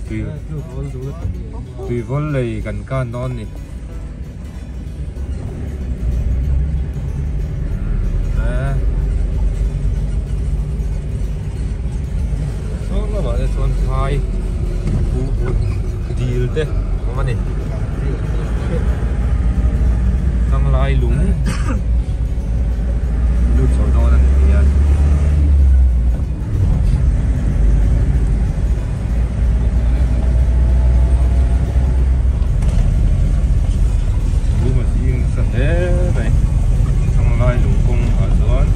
Tui tuivawl lei kan kan dawn ni. Saw lamah te chuan phai dil te a awm a ni. Thanglai lung lut chho dawn a ni hian. Room a zing nasa hle mai Thanglai lung kawng ah chuan.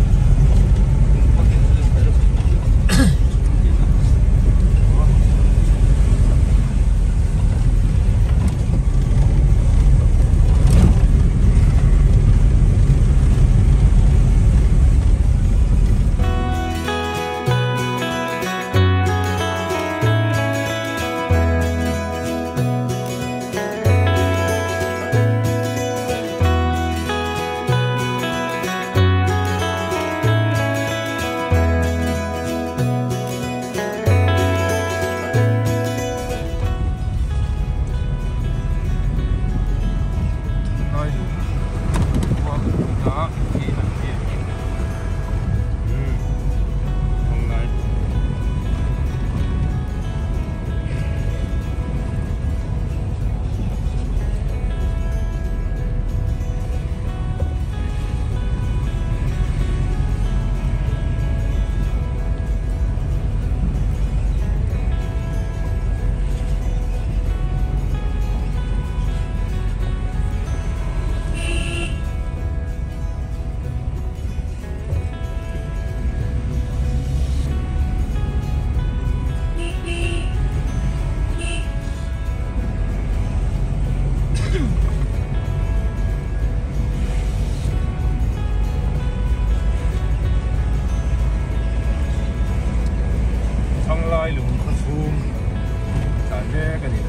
Thanglai lung khaw chhung tlan mek a ni.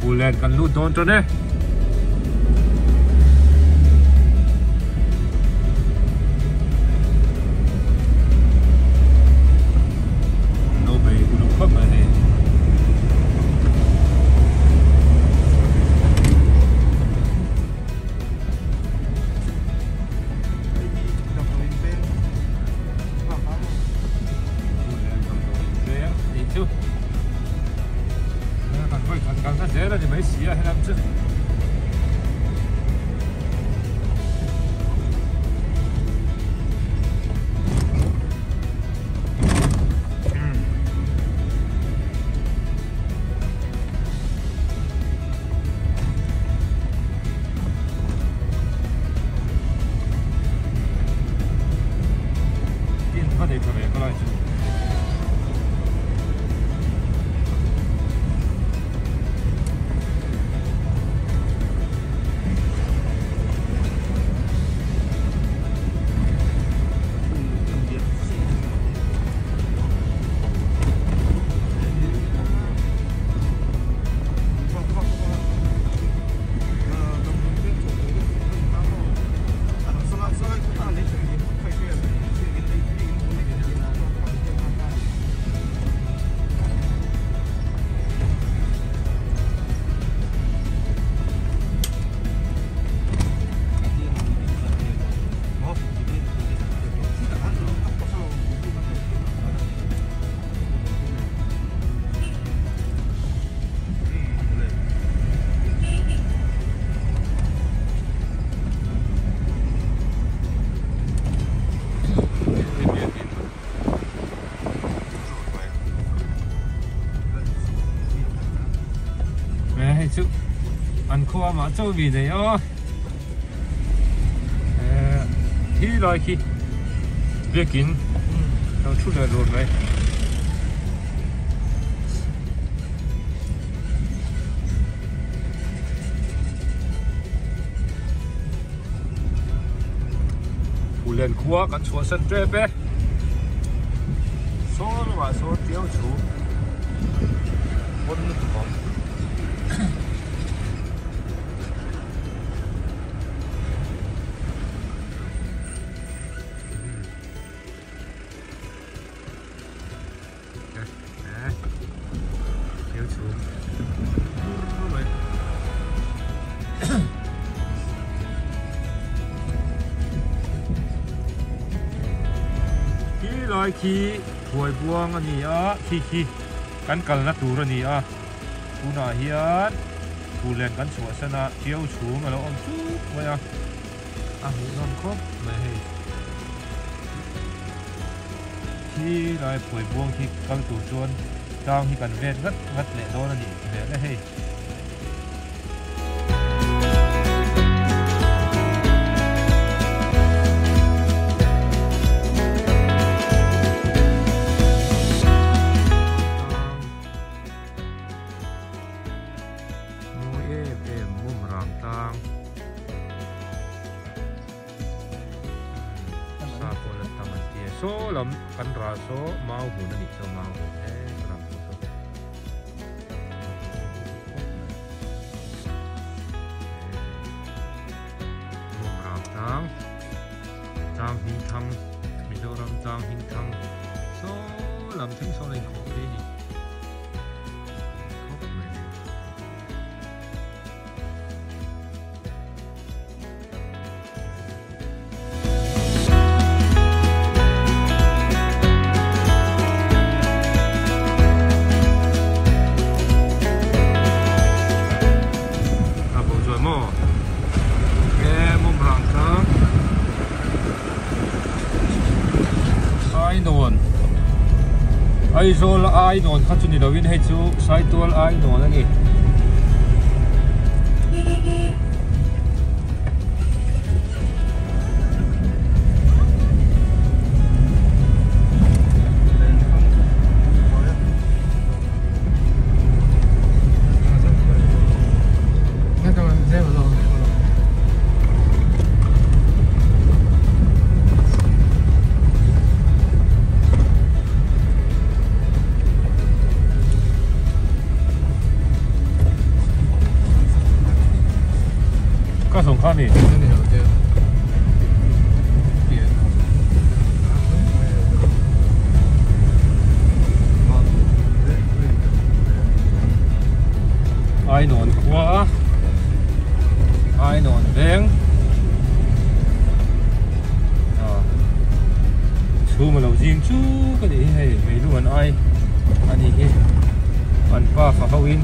Phullen kan lut dawn tan e. No bei uluk khawp mai hei. Hei chu an khua mah chauh vi nei aw khi lai khi biakin lo thu leh run mai. Phullen khua kan chhuahsan tep e. Saw lamah sawn tiau chhum pawn lutuk awm. Khi lai khi huai buang a ni a khi khi kan kalna tur a ni a tunah hian phullen kan chhuahsan a tiau chhum a lo awm chuk mai a a hmuhnawm khawp mai hei. Khi lai phuai buang khi kal tur chuan tlang hi kan vet ngat ngat leh dawn a nih hmel e hei. Mawi em em mawmrang tlang. Sa pawh la tam an ti a saw lam kan ral saw mau hmun a nih chuan mau hmun he ram pawh saw Mawmrang tlang tlang hming thang Mizoram tlang hming thang saw lam thleng sawn a inkhawh phei a ni khawp mai. Aizawl Ainawn kha chu ni lovin hei chu Saitual Ainawn a ni. Ka sawng kha ni. Ainawn khua a Ainawn veng chhum a lo zing chuk a nih hi hei meilu an ai a nih hi an pa fa ho in.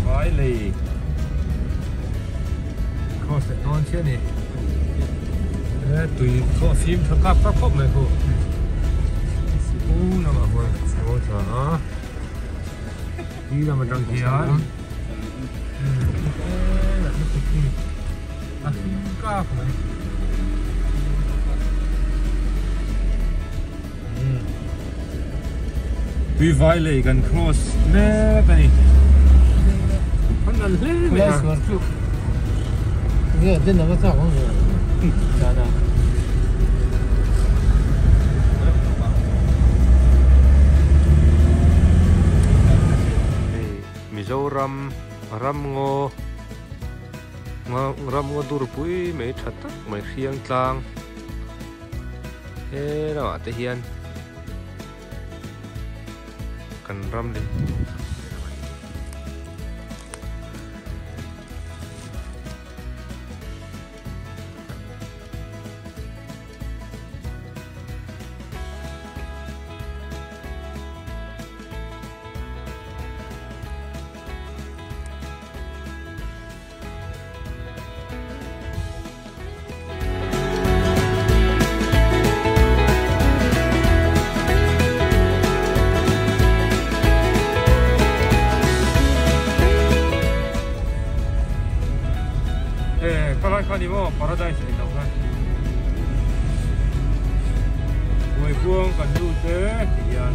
Vai lei cross leh dawn chiah a ni he tui pawh a fim tha kap kap khawp mai khu u lamah huan a tha a ti lam atang hian a fim kap mai tui vai lei kan cross mek a ni an nal hle mai a. Mizoram ramngaw ramngaw durpui mai tha tak mai hriang tlang he lamah te hian kan ram leh. Paradise ei lo kha. Phuaibuang kan lut e ti hian.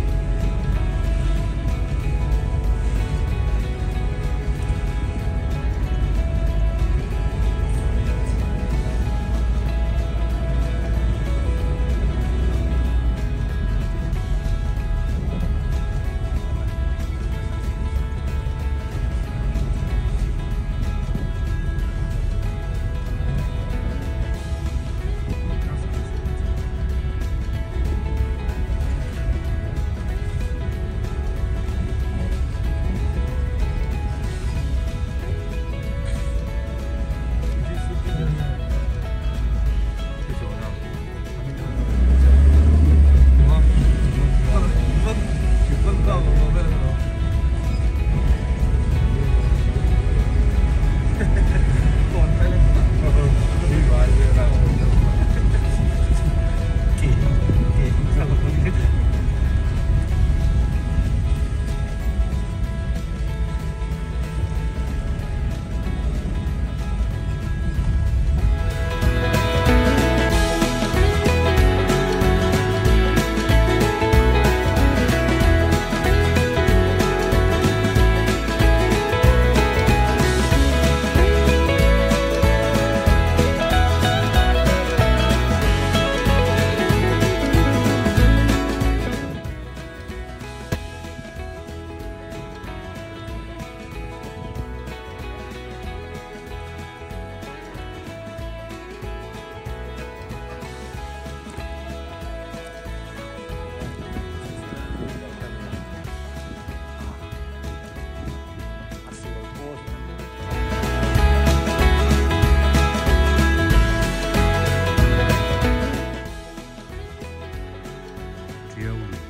Tiau lui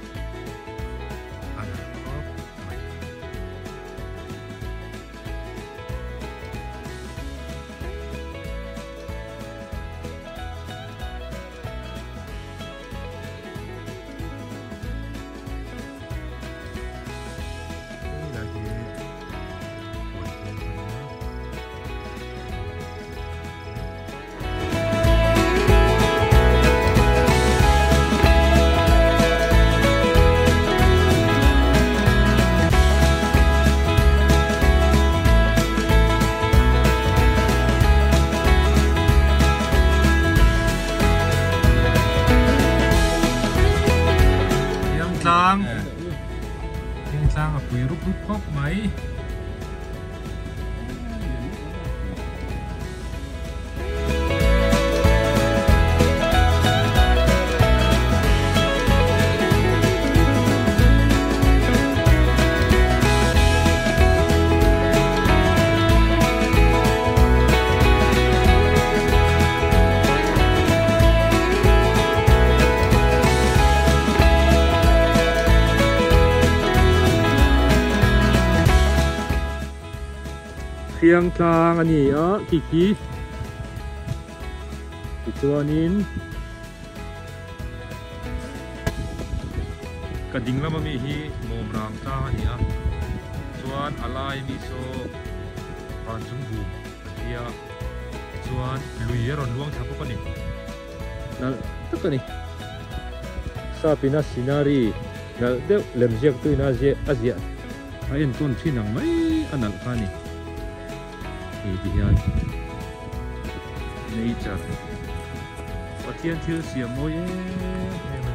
a nalh khawp mai. Helai hi huan kawng a nia. Tlang tlang a pui rup rup khawp mai. Hriang tlang a ni a khi khi tichuanin ka ding lama mi hi mawmrang tlang a ni a chuan a lai mi saw van chung bum an ti a tichuan lui a rawn luang thla bawk a ni nalh tak a ni sapina scenery nalh deuh lem ziak tuina a ziah a entawn thin ang mai a nalh kha a ni hei ti hian nature Pathian thil siam mawi em em.